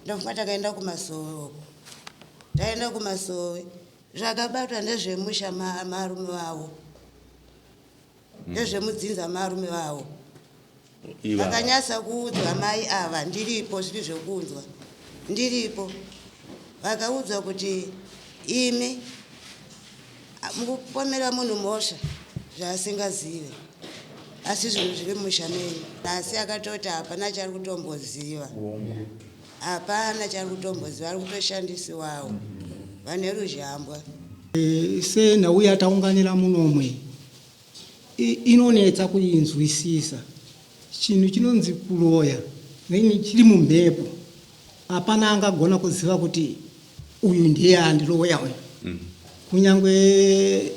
Ndofunga takaenda kumasowe uko. Taenda kumasowe zvakabatwa ndezvemusha marume vavo. Ndezvemudzinza marume vavo. Vakanyasa kuudzwa mai ava ndiripo zviri zvekunzwa ndiripo vakaudzwa kuti imi mukupomera munhu mhosva zvaasingazive asi zvinhu zviri musha menyu asi akatoti hapana chari kutomboziva hapana chari kutomboziva ari kutoshandisiwawo vane ruzhambwa eh, senhau yataunganira munomwe inonetsa kuinzwisisa chinhu chinonzi kuroya chiri mumhepo hapana angagona kuziva kuti uyu ndiye andiroya uyu mm. kunyange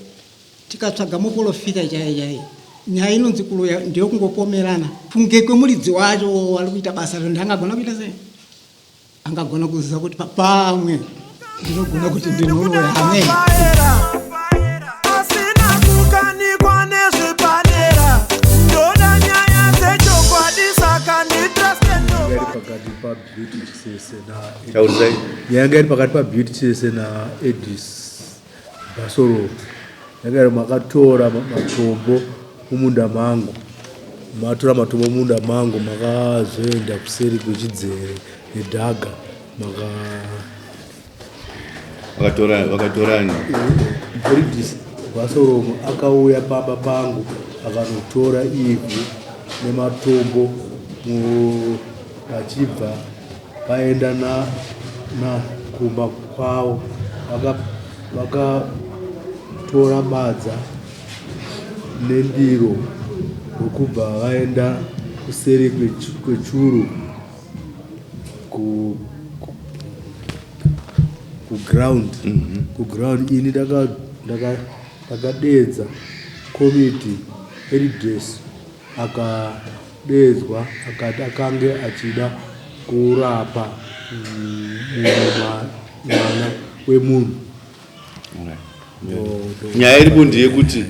tikatsvaga muporofita chaiye chaiye nyaya inonzi kuroya ndeyokungopomerana kunge kwemuridzi wacho ari kuita basa rino ndangagona kuita sei angagona kuziva kuti pamwe ndinogona kuti ndinoroya amene pakati pabeauty chisese na yanga iri pakati pabeauty chisese naedis basoro yanga iri makatora matombo mumunda mangu matora matombo mumunda mangu makazoenda kuseri kwechidzere nedhaga maka vakatora vakatorani Bridis Basoromo akauya pamba pangu akanotora ivhu nematombo vachibva vaenda na, na kumba kwavo vakatora vaka badza nendiro ndokubva vaenda kuseri kwechuru kuground kuground ini ndakadeedza komiti elders akadeedzwa akati akange achida kurapa mumwe mwana wemunhu. Nyaya iripo ndeyekuti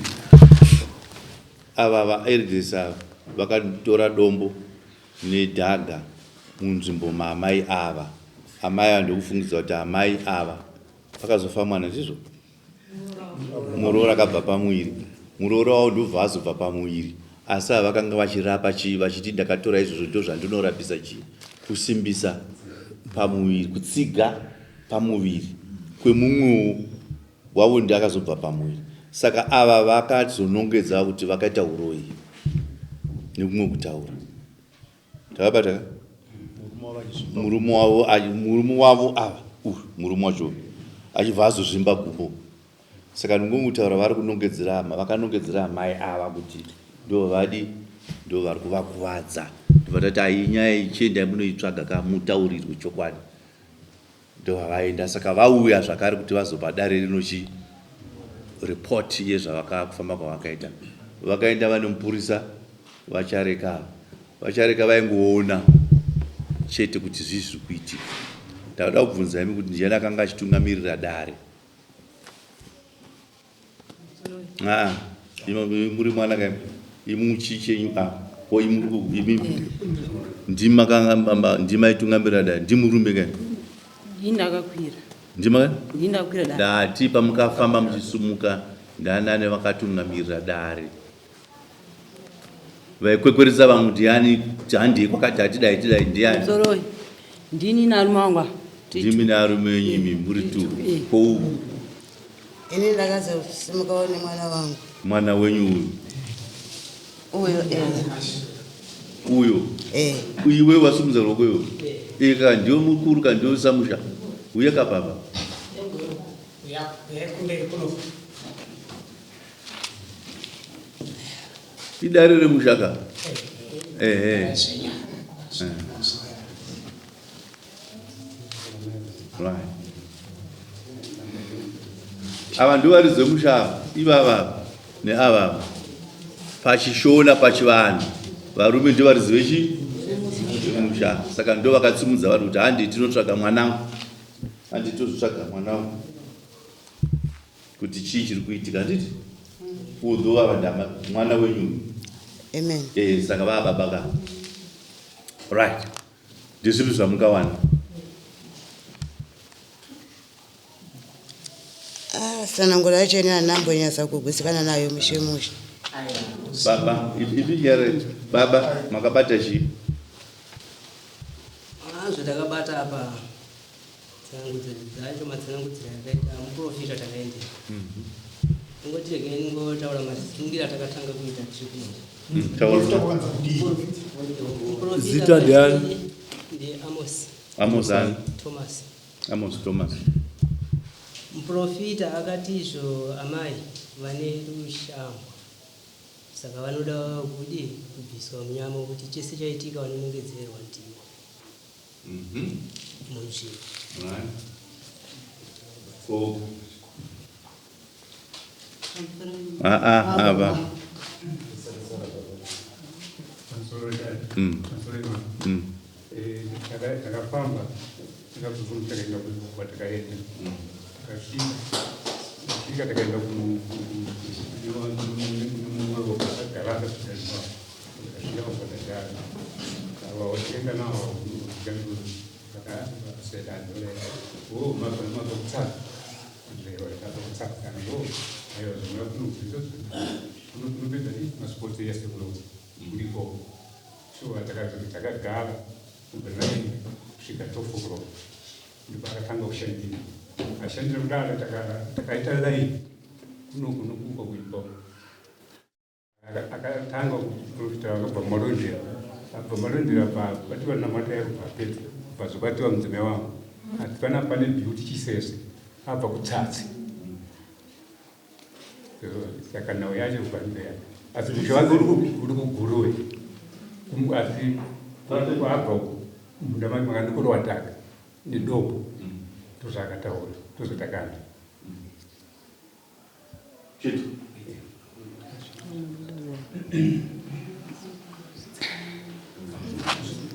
ava vaelders ava vakatora dombo nedhaga munzvimbo maamai ava. Amai ava ndokufungidza kuti amai ava vakazofa mwana ndizvo? Muroora akabva pamuviri. Muroora wavo ndobva azobva pamuviri. Asi ava vakanga vachirapa chii vachiti ndakatora izvozvo ndozvandinorapisa chii? Kusimbisa pamuviri, kutsiga pamuviri kwemumwewo wavo ndiye akazobva pamuviri. Saka ava vakazonongedza kuti vakaita uroyi nekumwe kutaura. Takabata ka? Murume wavo murume wavo ava uyu murume wacho achibva azozvimba gumbo. Saka ndingongutaura vari kunongedzera vakanongedzera amai ava kuti ndo vadi ndo vari kuvakuvadza. Ndobva tati ayi nyaya iyi chiendai munoitsvaga ka mutaurirwe chokwadi. Ndovavaenda saka vauya zvakare kuti vazopa dare rino chi report yezvavaka kufamba kwavakaita. Vakaenda vane mupurisa vaChareka ava. VaChareka vaingoona chete kuti zvii zviri kuitika. Ndakada kubvunza imi kuti ndiani akanga achitungamirira dare. Ah, muri mwana kai imu chii chenyu ah ko imu imi ndima kanga ndima itungamirira dai ndimurume kai ndakakwira ndima kai ndakakwira dare ndati pamukafamba muchisumuka ndanani vakatungamirira dare Vaikwekweredza vamwe ndiani kuti handei kwakati hatidai tidai ndiani? Soroi. Ndini narume wangu ava. Ndimi narume wenyu imi muri tu. Eh. Ko uku Ini ndakazosimukawo nemwana wangu mwana wenyu uyu uyo eh. uyo Eh. iwe wasimudza ruoko iwe ika ndiwe mukuru ka ndiwe samusha uye ka baba Idare remusha ka? Ehe. Right. Ava ndivo varidzi vemusha ava, ivava neava ava. Pachishona pachivanhu varume ndivo varidzi vechi vemusha. Saka ndo vakatsimudza vanhu kuti handi tinotsvaga mwanangu. Handi tozotsvaga mwanangu. Kuti chii chiri kuitika handiti? Although ava ndama mwana wenyu uyu. Amen. Eh, saka vava baba ka. Right. Ndezvipi zvamungawana? Ah, tsananguro yacho ini handambonyatsa kugutsikana nayo mushe mushe. Baba, ipi nyare baba makabata chii? Ah, zvatakabata apa tsanangudzo dzacho matsanangudziro akaita muprofita takaendera ingoti regai ningotaura masungiro atakatanga kuita tiri kuno. Taura. Muprofita Zita ndiani? Ndi Amos. Amos ani? Thomas. Amos Thomas. Muprofita akati izvo amai vane rushambwa saka vanoda kudi kubviswa munyama kuti chese chaitika vanonongedzerwa ndiwo munzvimbo. Right. Ko. Ah ah ava. Takafamba takabvunza takaenda kwatakaenda takasvika tasvika takaenda mumwe akagara akasvika takasvika kwatagara ava watienda nawo masipotsi ese kuno kuliko shuwa takagara kubva 9 kusvika 12 o'clock ndipo akatanga kushandira ashandira kudaro takaita laini kuno kunokuka kuipa akatanga kuprofita akabva marondera abva marondera pati vanamata yakubva apedza kubva zobatiwa mudzimai wangu ati pana pane Beauty Chisese abva kutsatsi saka nhau yacho kubva ndeya asi musha wake uri kuGuruve asi kwaabva munda make makandikorowa nedombo ndozvaakataura ndozvatakanda. Chete.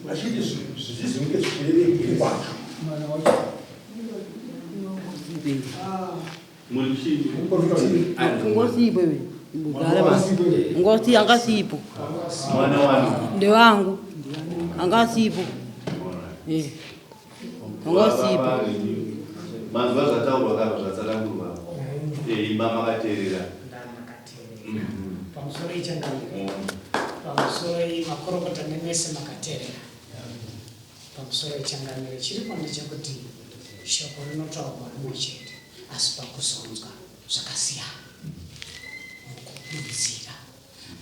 Vachiti zvichizonge zvichirevei kwacho. Muri chii? Ngosipo iwe. Mugare basi. Ngosi angasipo. Mwana wani? Ndewangu. Angasipo. Eh. Angasipo. Manzwa zvataurwa kana zvatsanangurwa. Imba makateerera. Ndamakateerera. Pamusoro ichangamire. Pamusoro makorokota nemese makateerera. Pamusoro ichangamire chiripo ndechekuti shoko rinotaurwa rimwe chete asi pakuzonzwa zvakasiyana mukukurudzira.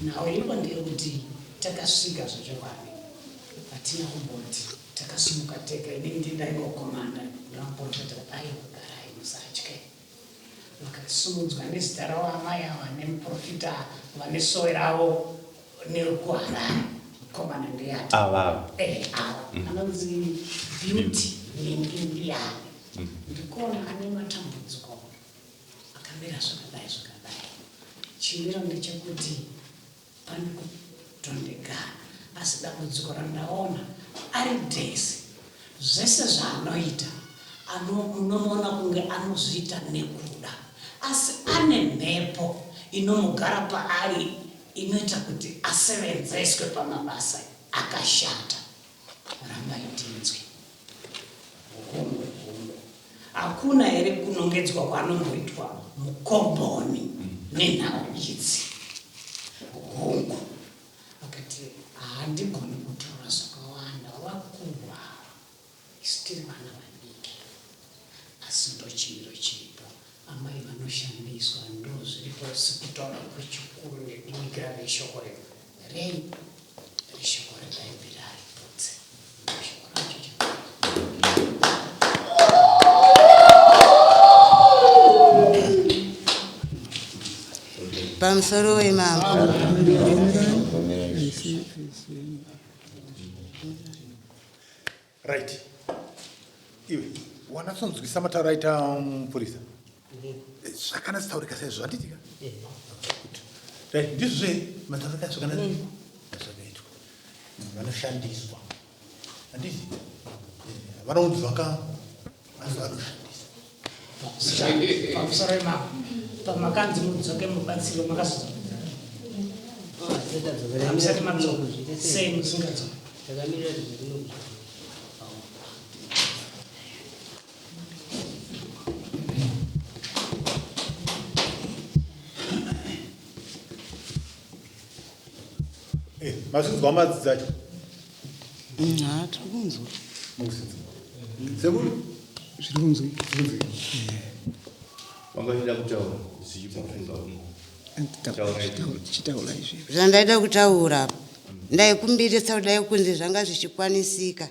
Nhau iripo ndeyekuti takasvika zvechokwadi hatina kumboti takasimuka tega inini ndindaingokomanda ndamuprofeta aiwa garai musatye vakasumudzwa nezita ravo amai ava nemuprofita vane sowe ravo nekuHarare mukomana ndeyati Ava. Ava anonzi Beauty Ningindiyani ndikuona ane matambudziko akamira zvakadai zvakadai chimiro ndechekuti pane kutondegana asi dambudziko randaona ari dhesi zvese zvaanoita unomuona kunge anozviita nekuda asi ane mhepo inomugara paari inoita kuti asevenzeswe pamabasa akashata. Rambai tinzwe. Hongu hongu. Hakuna here kunongedzwa kwanomboitwa mukomboni nenhau idzi? Hongu. Akati handigoni kutaura zvakawanda vakuru ava isu tiri vana vadiki asi ndochimiro chiripo amai vanoshandiswa ndo zviripo sekutaura kwechikuru nedimikira reshoko rei reshoko rebhaibheri hariputse shoko racho chaizvo. Pamusoro wemambo. Right, iwe wanatsonzwisa matauro aita mupurisa zvakanatsaurika saizvo handitika? Right, ndizvo zve matauro aka zvakana zvakaitwa vanoshandiswa handiti vanounzwa ka asi vanoshandiswa. Pamusoro wemambo pamakanzi mudzoke mubatsiro makazodzoka hamusati madzoka sei musingadzoka? Takamirira kuti zvinokuzvita. Mazvinzwa madzidzi acho? Ha, tiri kunzwa. Sekuru? Zviri kunzwi. Wanga uchida kutaura zvichimufunga. Chitaura izvi. Zvandaida kutaura, ndaikumbirisa kudai kunzi zvanga zvichikwanisika,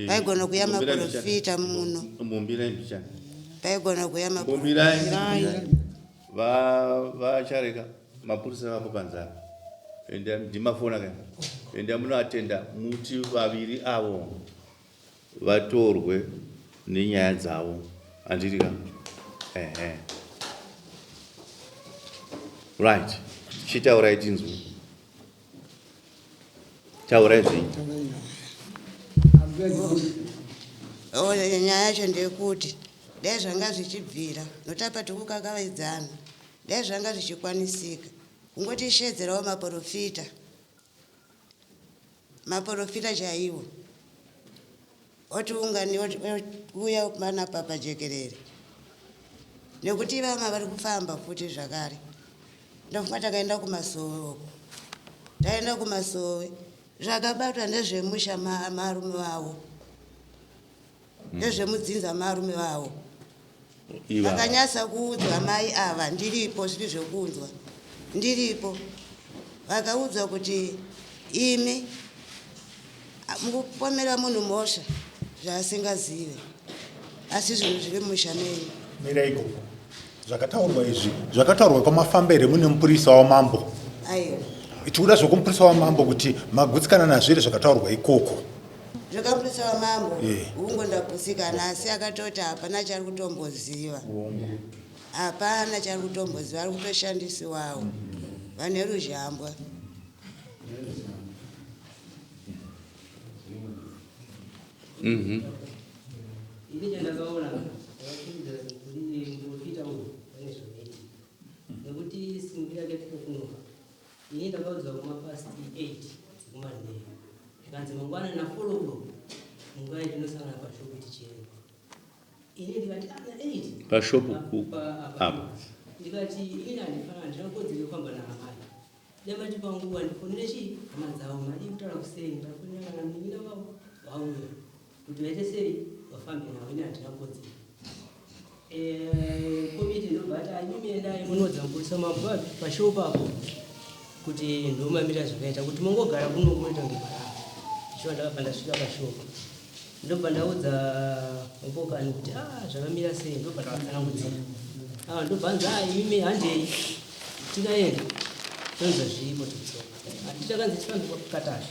paigona kuya maprofita muno. Mumbirai mbichana. Paigona kuya. Mumbirai. Vachareka mapurisa vako panzara. Ende ndimafona ka. Ende munoatenda muti vaviri avo vatorwe nenyaya dzavo. Handiri ka? Ehe. Right. Chitaurai tinzwe. Taurai zvenyu. Oh, nyaya yacho ndeyekuti dai zvanga zvichibvira, nokuti apa tiri kukakavaidzana. Dai zvanga zvichikwanisika kungotishedzerawo maprofita, maprofita chaiwo, otiungani uya panapa pajekerere, nekuti ivama vari kufamba futi zvakare. Ndofunga takaenda kumasowe uko, taenda kumasowe, zvakabatwa ndezvemusha marume vavo, ndezvemudzinza marume vavo. Ivava. Vakanyasa kuudzwa mai ava, ndiripo, zviri zvekunzwa ndiripo. Vakaudzwa kuti imi mukupomera munhu mhosva zvaasingazive, asi zvinhu zviri musha menyu. Mirai ikoko. Zvakataurwa izvi zvakataurwa kwamafamba here mune mupurisa wamambo? Aiwa. Tikuda zvokumupurisa wamambo kuti magutsikana nazvo here zvakataurwa ikoko? Zvekamupurisa wamambo, hungu, ndagutsikana, asi akatoti hapana chari kutomboziva, hapana chari kutomboziva, ari kutoshandisiwawo vane ruzhambwa. Ini chandakaona, ndakafungidzira kuti muprofita uyu pane zvakaitika, nekuti simbi yake tinokunoka. Ini ndakaudzwa kuma past 8 dzekumanheru, zvikanzi mangwana na4 o'clock munguva tinosangana pashopu tichienda. Ini ndikati ana 8. Pashopu apa. Ndikati ini handifana, handina kodzero yekufamba naamai. Dai matipa nguva ndifonere chii hama dzavo, madii kutaura kuseni ndafonera kana munin'ina wavo vauya kuti vaite sei vafambe navo. Ini handina kodzero. Komiti ndobva ati imimi endai munoudza mupurisa mambo papi pashopu apo kuti ndomamira zvakaita kuti mongogara kuno kunoita kunge marara. Shuwa ndakabva ndasvika pashopu, ndobva ndaudza mupokani kuti a zvakamira sei, ndobva ndakatsanangudzira. Ah, ndobva anzi a imimi handei. Tikaenda tonzwa zviripo, todzoka. Hatichakanzi tifambe katatu,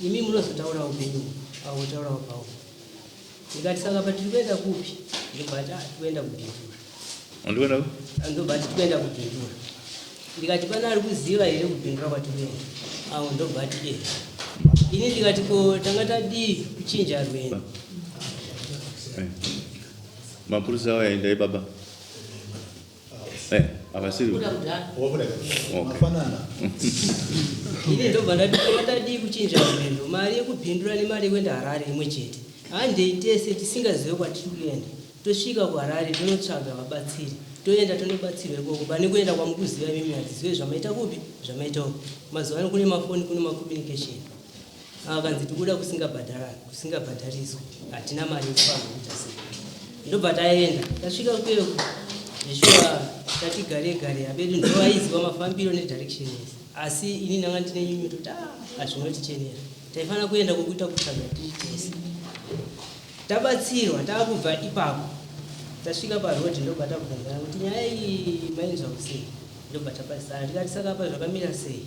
imi munozotaura upenyu avo taurawo pawo. Ndikati saka patiri kuenda kupi? Ndobva ati, "Ah, tikuenda kuBindura." Andikuenda? Ndobva ati tikuenda kuBindura. Ndikati pana ari kuziva here kuBindura kwatiri kuenda? Avo ndobva ati e. Ini ndikati ko tanga tadii kuchinja rwendo? Mapurisa awo aendai baba. Havasiri. Okay. Mafanana. Ini ndobva ndati tanga tadii kuchinja rwendo? Mari yekubhindura nemari yekuenda Harare imwe chete. Handei tese tisingazive kwatiri kuenda, tosvika kuHarare tonotsvaga vabatsiri, toenda tonobatsirwa ikoko pane kuenda kwamukuziva imimi. Hatizive zvamaita kupi, zvamaita uko. Mazuva ano kune mafoni, kune macommunication. Akanzi tikuda kusingabhadharani, kusingabhadhariswi, hatina mari yekufamba, kuita sei? Ndobva taenda, tasvika kuyeku zveshuwa tati gare gare abedu ndo aiziva mafambiro nedirection yese, asi ini ndanga ndine nyunyuto kuti ah, hazvinotichenera, taifanira kuenda kwekuita kutsvaga tiri tese. Tabatsirwa, taakubva ipapo, tasvika paroad, ndobva tabvunzana kuti nyaya iyi mainzwa kusei. Ndobva tapasana, tikati saka apa zvakamira sei?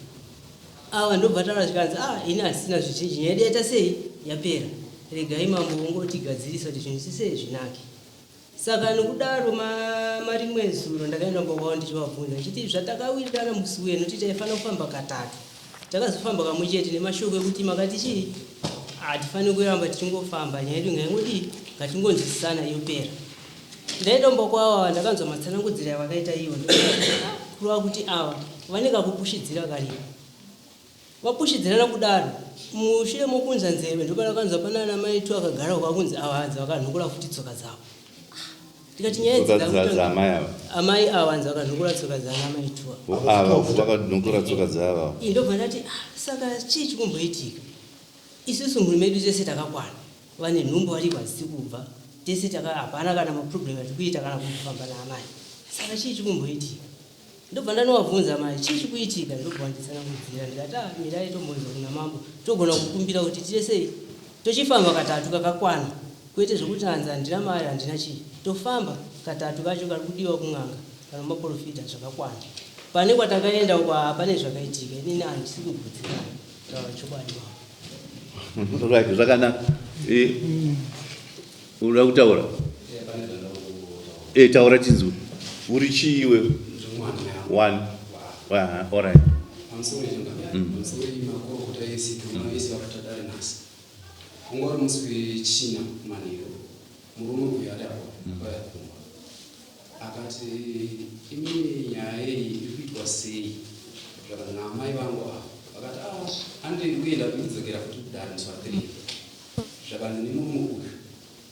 Ava ndobva taura, zvikanzi ah, ini hasina zvizhinji, nyaya yedu yaita sei, yapera. Regai mambo ungotigadzirisa kuti zvinhu zvisei zvinake. Saka nokudaro marimwe zuro ndakaenda kumba kwavo ndichivabvunza ndichiti zvatakawirirana musi uye nokuti taifanira kufamba katatu, takazofamba kamwe chete nemashoko ekuti makati chii, hatifaniri kuramba tichingofamba, nyaya yedu ngaingodii, ngatingonzwisisana yopera. Ndaenda kumba kwavo ava, ndakanzwa matsanangudziro avakaita ivo, kureva kuti ava vane kakupushidzira kariko, vapushidzirana kudaro. Mushure mokunzwa nzeve, ndopanakanzwa pana ana maitu akagara kwakunzi ava hanzi vakanhukura futi tsoka dzavo. Tikati nyaya idzi Tsoka dzaamai ava. Amai ava hanzi vakanhokora tsoka dzana mai tuwa. Ava vakanhokora tsoka dzaava. Ndobva ndati ah, saka chii chikumboitika? Isusu mhuri medu tese takakwana. Vane nhumbu variko hadzisi kubva. Tese taka hapana kana maproblem atikuita kana kumbofamba naamai. Saka chii chikumboitika? Ndobva ndanovabvunza amai chii chikuitika ndobva vanditsanangudzira ndikati ah mirai tombonzwa kuna mambo togona kukumbira kuti tiite sei tochifamba katatu kakakwana kwete zvekuti hanzi handina mari handina chii tofamba katatu kacho kari kudiwa kun'anga kana kumaporofita zvakakwana pane kwatakaenda uko hapane zvakaitika inini handisi kugutsikana kutaura chokwadi mambo. Right, zvakanaka. Eh, unoda kutaura? Eh, taura tinzwe. Uri chii iwe? One. Aha, all right. Pamusoro changamire, pamusoro makurukota ese tuma vese vakatadare nhasi. Wanga uri musi wechina manheru, murume uyu ari apo akauya kumba akati imimi nyaya iyi iri kuitwa sei? Zvakanzi naamai vangu ava vakati ah handei kuenda kudzokera futi kudare musi wa 3. Zvakanzi nemurume uyu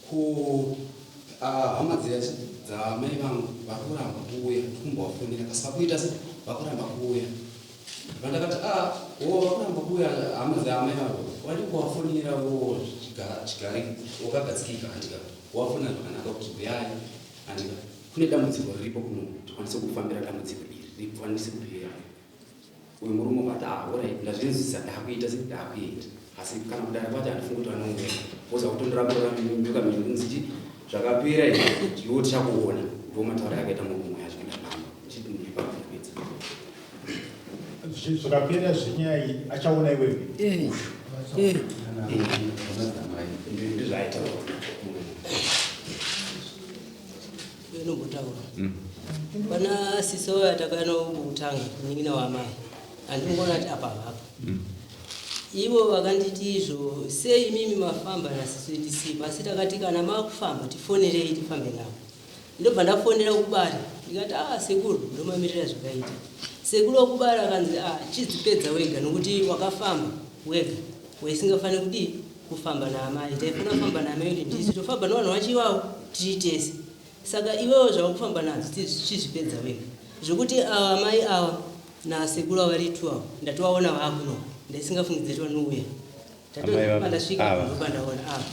ko ah, hama dziya dzaamai vangu vari kuramba kuuya tikumbovafonera kasi vakuita se vakuramba kuuya. Vandakati ah wo vakuramba kuuya hama dzaamai vangu wadii kuvafonera wo chigare wakagadzikika handika wafonera zvakanaka kuti huyai handika kune dambudziko riripo kuno tikwanise kufambira dambudziko iri rikwanise kupera. Uyu murume ukati ah alright ndazvinzwisisa ndakuita se ndakuenda asi kana kudara kwacho handifungi kuti vanouya woza kutondirambira mika mizhinji chi zvakapera izvi iwe tichakuona ndo matauro yakaita murume yacho kuenda pamba chiti ndipapedza Zvakapera zvenyaya iyi achaona iwewe. Eh, eh. ndizvaita Inombotaura. Pana sisi waya takano kutanga munin'ina waamai handingoona kuti apa havapo. Ivo vakanditi izvo sei imimi mafamba nasisi tisipo asi takati kana makufamba tifonerei tifambe navo. Ndobva ndafonera kubare ndikati ah sekuru ndomamirira zvakaita. Sekuru wekubare akanzi ah chidzipedza wega nokuti wakafamba wega waisingafaniri kudii kufamba naamai taifana kufamba naamai kuti ndisu tofamba nevanhu vacho ivavo tiri tese saka iwewo zvawakufamba nadzo chizvipedza wega zvekuti ava amai ava nasekuru ava vari two ava ndatovaona vakuno ndaisingafungidziri kuti vanouya Amai vapi? ndasvika Ava. ndopandaona ava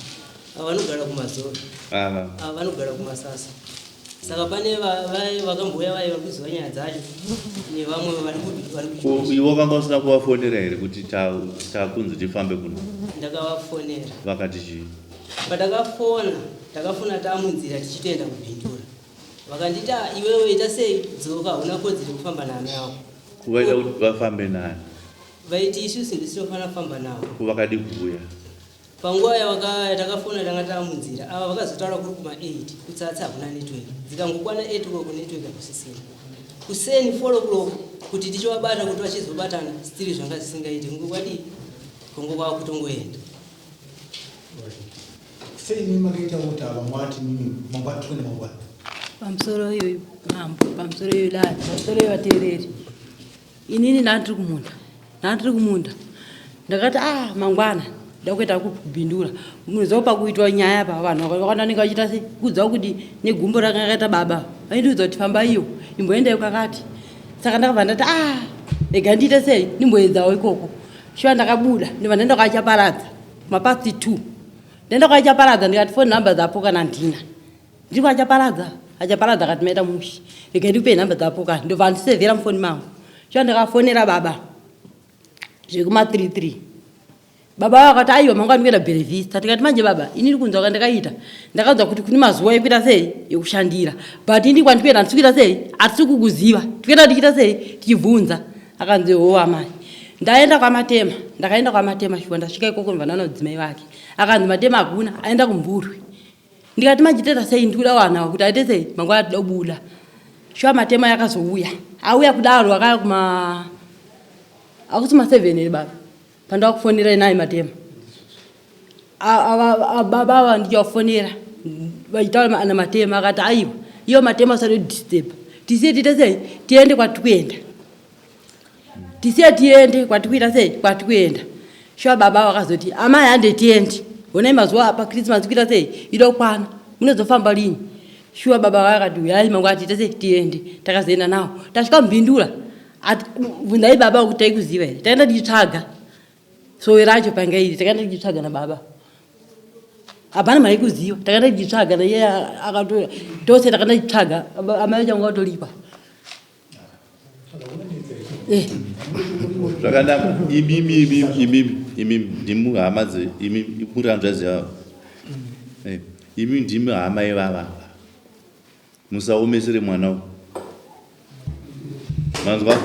ava vanogara kumazoro Ava. ava vanogara kumasasa saka pane vakambouya vaye vari kuziva nyaya dzacho nevamwe vari vari Ko iwe wakanga usina kuvafonera here kuti takunzi tifambe kuno? Ndakavafonera. Vakati chii? Pandakafona, ndakafona tamunzira tichitoenda kuBindura. Vakanditi "Ah, iwewe ita sei dzoka hauna kodzero yekufamba naamai ako. Kuvaita kuti vafambe nani? Vaiti isusu ndisu tinofanira kufamba navo. Ko vakadi kuuya? Panguva yatakafona tanga tamunzira ava vakazotaura kuri kuma 8 kutsatsa hakuna network. Dzikangokwana 8 uko kunetwork hakusisina. Kuseni 4 o'clock kuti tichivabata kuti vachizobatana still zvanga zvisingaiti kunge kwadii kunge kwakutongoenda. Sei imi makaita kuti ava mwati mimi mangwana tikuende mangwana? Pamusoro iyoyo mambo, pamusoro iyoyo dare, pamusoro iyoyo vateereri. Inini ndandiri kumunda, ndandiri kumunda. Ndakati ah mangwana ndakuenda kubhindura. Munoziva pakuitwa nyaya pa vanhu vakawanda vanenge vachiita sei kuudza kuti negumbo ranga rakaita baba. Vaindiudza kuti famba iyo imboendai kwakati. Saka ndakabva ndati ah rega ndiite sei ndimboedzawo ikoko. Shuwa ndakabuda ndibva ndaenda kwaChaparadza mapast 2. Ndaenda kwaChaparadza ndikati phone number dzapo kana handina. Ndiri kwaChaparadza, aChaparadza akati maita mushe. Rega ndikupe number dzapo kana ndobva andisevhera mufoni mangu. Shuwa ndakafonera baba zvekuma 33. Baba vakati aiwa mangwana ndikuenda Belevista. Ndikati manje baba ini kunzwa kwandakaita ndakanzwa kuti kune mazuva ekuita sei ekushandira but ini kwandikuenda handisi kuita sei hatisi kukuziva tikuenda tichiita sei tichibvunza akanzi ho amai ndaenda kwamatema ndakaenda kwamatema shuwa ndasvika ikoko ndobva ndaona mudzimai wake akanzi matema hakuna aenda kumburwi ndikati manje toita sei ndikuda wana kuti aite sei mangwana tida kubuda shuwa matema yakazouya auya kudaro akaya kuma akusi ma 7 here baba pandakufonerai naye matema baba ava ndichafonera vachitaura namatema akati aiwa iyo matema usati disturb tisiye tiite sei tiende kwatikuenda tisiye tiende kwatikuita sei kwatikuenda shuwa baba vakazoti amai hande tiende honai mazuva apa christmas kuita sei idokwana munozofamba lini. Shuwa baba vakati uyai mangwana tiite sei tiende. Takazoenda nawo. Tasvika mubindura. Bvunzai baba kuti taikuziva here. Taenda tichitsvaga. Sowe racho panga iri takaenda tichitsvaga nababa. Hapana mari kuziva. Takaenda tichitsvaga naiye akatora. Tose takaenda tichitsvaga. Amai vacho vanga vatoripa. Eh. Zvakanaka. Imimi imimi imimi imimi ndimi hama dze imimi muri hanzvadzi yavo. Eh. Imi ndimi hama ivava. Musaomesere mwana uyu. Manzwa?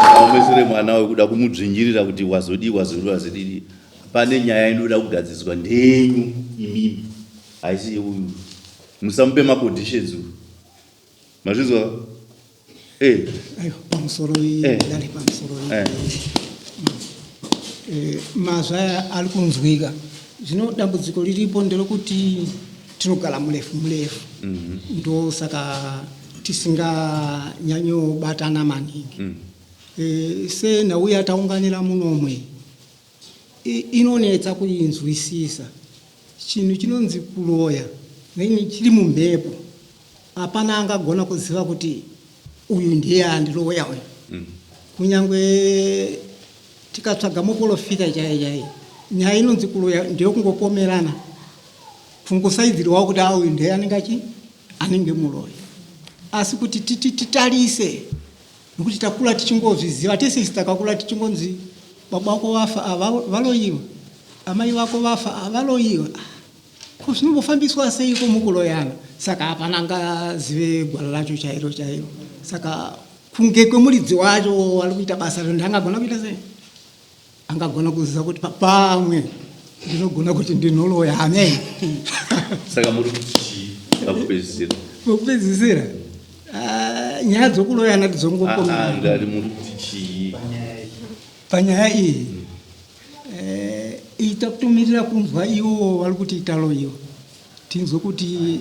Musaomesere mwana uyu kuda kumudzvinyirira kuti wazodii wazodii wazodii. Pane nyaya inoda kugadziriswa ndenyu imimi. Haisi yeuyu. Musamupe maconditions uyu. Mazvinzwa? Eh. Aiwa, pamusoro iyi, eh. Dare pamusoro iyi. Eh. Eh, mazwi aya ari kunzwika. Zvino dambudziko riripo nderekuti tinogara murefu murefu. Mm -hmm. Ndosaka tisinganyanyobatana maningi. Mm. Eh, senhau yataunganira munomwe inonetsa kuinzwisisa. Chinhu chinonzi kuroya then chiri mumhepo hapana angagona kuziva kuti uyu ndiye andiroya uyu. Kunyange tikatsvaga muporofita chaiye chaiye, nyaya inonzi kuroya ndeyekungopomerana, kungosaidzirwawo kuti a uyu ndiye anenge achi anenge muroyi. Asi kuti titi titarise Nokuti takura tichingozviziva tese isu takakura tichingonzi baba vako vafa ah, valoyiwa amai vako vafa ah, valoyiwa ah, ko zvinombofambiswa seiko mukuloyana saka hapana angazive gwara racho chairo chairo saka kunge kwemuridzi wacho ari kuita basa rino ndangagona kuita sei angagona kuziva kuti pamwe ndinogona kuti ndinoloya amen saka muri kuti chii pakupedzisira pakupedzisira ah, nyaya dzokuloyana dzongopomndari muri kuti chii panyaya iyi eh, ita kutomirira kunzwa iwo vari kuti italoyiwa tinzwe kuti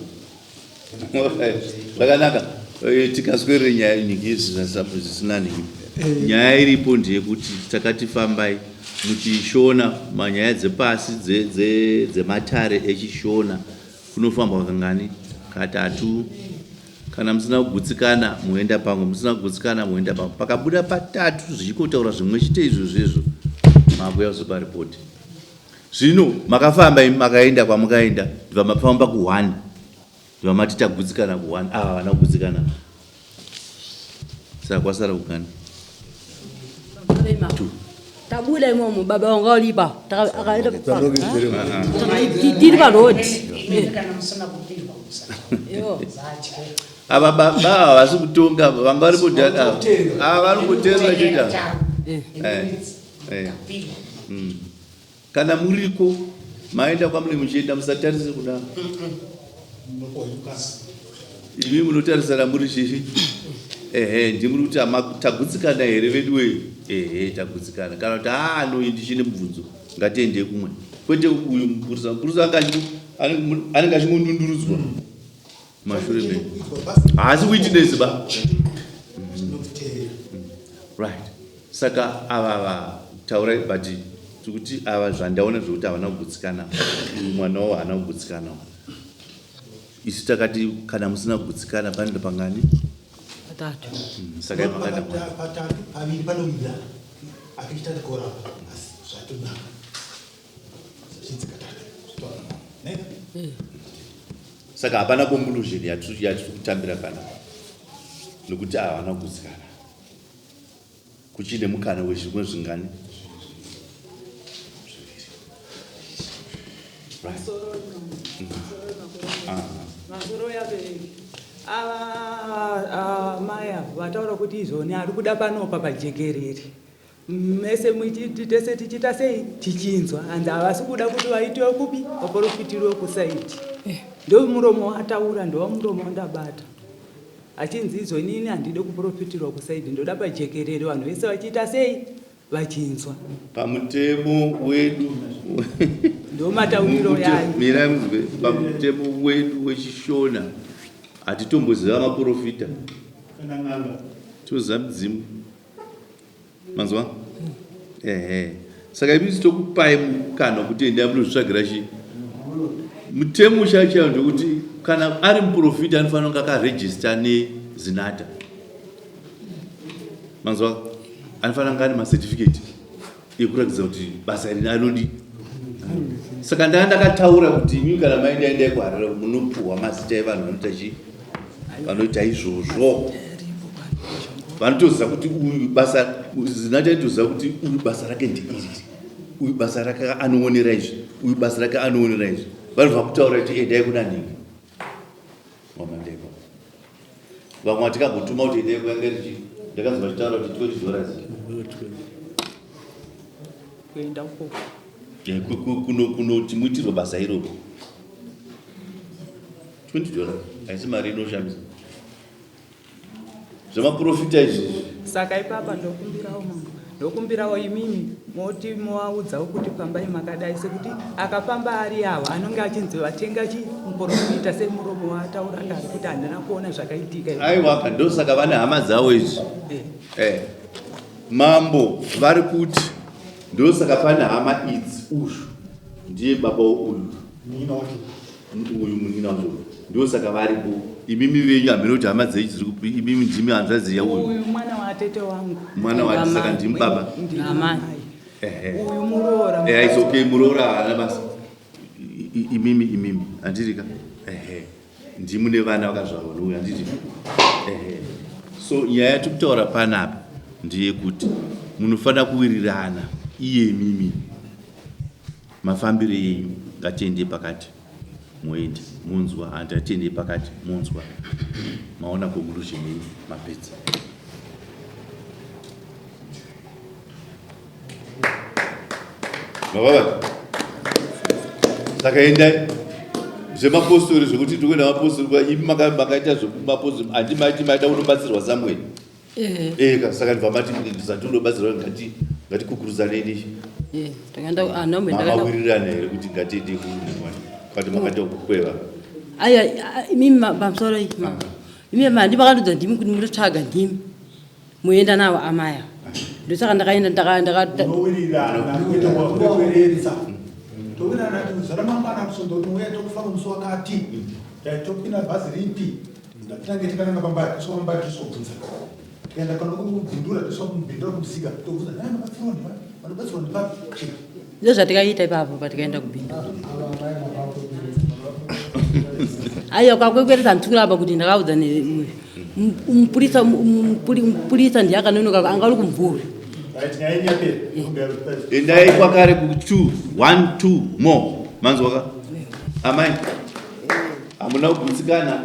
zvakanaka eh, tikaswerere nyaya nyika zvisina nhingi eh. nyaya iripo ndeyekuti takati fambai muchishona manyaya dzepasi dzematare echishona kunofambwa kangani katatu kana musina kugutsikana moenda pamwe musina kugutsikana moenda pamwe pakabuda patatu zvichikotaura zvimwe chite izvozvo izvo makuya kuzopa ripoti Zvino makafamba imi makaenda kwamukaenda ndibva mafamba kuone ndibva mati tagutsikana kuone ava ah, havana kugutsikana saka kwasara kugani tabuda imomo baba wanga ulipa tiri paroad ava baba havasi kutonga vanga vari kudhara ava vari kutenga chita eh. Eh. Mm. Kana muriko maenda kwamune muchienda musatarise kuda imi munotarisana muri chii ehe ndimuri kuti tagutsikana here veduwe ehe tagutsikana kana kuti haa no ndichine mubvunzo ngatiendei kumwe kwete uyu mupurisa mupurisa anenge achingondundurudzwa mashure me haasi witness ba right saka ava va taurai but tikuti ava zvandaona zvekuti havana kugutsikana uyu mwana wavo haana kugutsikana isu takati kana musina kugutsikana panoenda pangani patatu mm, saka makaenda patatu paviri panowirirana akechitatu koramba asi zvatonaka Saka hapana conclusion yatiri kutambira pana nokuti havana kugutsikana. Kuchine mukana wezvimwe zvingani? Zviviri. Right. Ah. Masoro yabereki ava amai ava vataura kuti izvoni ari kuda panopa pajekerere Mese muchiti tese tichiita sei tichinzwa hanzi havasi kuda kuti vaitiwe kupi vaporofitirwe kusaidi eh. ndo muromo wataura ndova muromo wandabata achinzi izvo inini handide kuporofitirwa kusaidi ndoda pajekerere vanhu vese vachiita sei vachinzwa pamutemo wedu ndomatauriro yayo mirai munzwe pamutemo wedu wechishona hatitomboziva maporofita toziva midzimu Manzwa? Ehe. Saka imi tokupai mukana wekuti endai munozvitsvagira chi Mutemo chaiyo chaiyo ndekuti kana ari muprofita anofanira kunge akarejista neZinata. Manzwa? Anofanira kunge ane macertificate ekuratidza kuti basa iri anodi. Saka ndanga ndakataura kuti imi kana maenda endai kuHarare munopuhwa mazita evanhu vanoita chii? Vanoita izvozvo. Vanotoziva kuti uyu basa Zinata inotoziva kuti uyu basa rake ndeiri. Uyu basa rake anoonera izvi, uyu basa rake anoonera izvi. Vanobva kutaura kuti endai kuna nhingi. Wamandeko. Vamwe vatikambotuma kuti endai kuyange richi ndakanzwa vachitaura kuti 20 dollars. Kuenda ukoko. Eh, kunoti muitirwe basa iroro. 20 dollars haisi mari inoshamisa. Zvemaprofita izvi. Saka ipapa ndokumbirawo mambo, ndokumbirawo imimi moti movaudzawo kuti fambai makadai sekuti akafamba ari ava anonge achinzi vatenga chi muprofita semuromo waataura kare kuti handina kuona zvakaitika izvi. Aiwa ka ndosaka vane hama dzavo izvi. Eh. Eh. Mambo vari kuti ndosaka pane hama idzi uyu ndiye baba uyu. Uyu munin'ina wacho ndosaka varipo. Imimi venyu hameno kuti hama dzenyu dziri kupi imimi ndimi hanzvadzi yauyu. Uyu mwana watete wangu. Mwana wati saka ndimi baba. Ndini amai. Ehe. Uyu muroora. Eh, it's okay muroora haana basa. Imimi imimi handiti ka? Ehe. Ndimi mune vana vakazvarwa nouyu handiti? Ehe. So nyaya yatiri kutaura panapa ndeyekuti munofanira kuwirirana iye imimi. Mafambiro enyu ngatiendei pakati moenda monzwa hanti atiendei pakati monzwa maona conclusion yenyu mapedza. Mavavati saka endai zvemapostori zvekuti tikuenda mapostori kwa imi makaita zvekumapostori handi maiti maida kunobatsirwa somewhere Eh. Eh, ka saka ndibva mati ndisati unobatsirwa ngati ngatikukurudzanei nichi. Eh, ndakaenda ah no ndakaenda. Makawirirana here kuti ngatiende kumwana. Kwati makaita kukweva. Aya imimi pamusoro iyi. Ah. Imimi mandi makandudza ndimi kuti munotsvaga ndimi. Muenda nawo amaya. Ndosaka ndakaenda ndaka ndaka Unowirirana kwete kwakweredza. Towirirana kuti zara mangwana kusondo tinouya tokufamba musi wakati. Topinda bhazi ripi? Ndatange takananga pamba tiswa pamba tisobvunza. Tikaenda kana kubindura tiswa kubindura kumusika tobvunza nani vanobatsirwa ndiva vanobatsirwa ndivapi chii. Ndozvatikaita ipapo patikaenda kubindura. Aiwa kwakwekweresa handisi kuramba kuti ndakaudza mupurisa mupurisa ndiye akanonoka anga ari kumvura. Endai kwakare ku 2 1 2 more. Manzwa ka? Amai. Hamuna kugutsikana?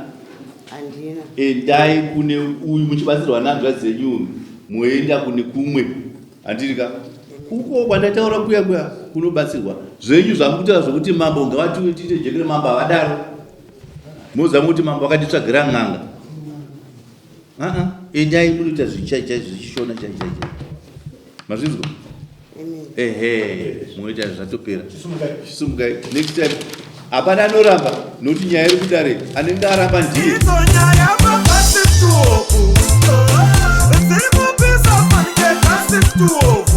Handina. Endai kune uyu muchibatsirwa nehanzvadzi dzenyu uyu moenda kune kumwe handiti ka? Kuko kwandataura kuya kuya kunobatsirwa zvenyu zvamukutaura zvekuti mambo ngavatiwe tiite jekere mambo havadaro mozama kuti mambo akatitsvagira n'anga aa endai munoita zvichai zvichishona chai chai chai mazvinzwa ehe munoita zvatopera chisumukai next time hapana anoramba nokuti nyaya iri kudare anenge aramba ndiye Dziri kupisa fanike kasi tuovu.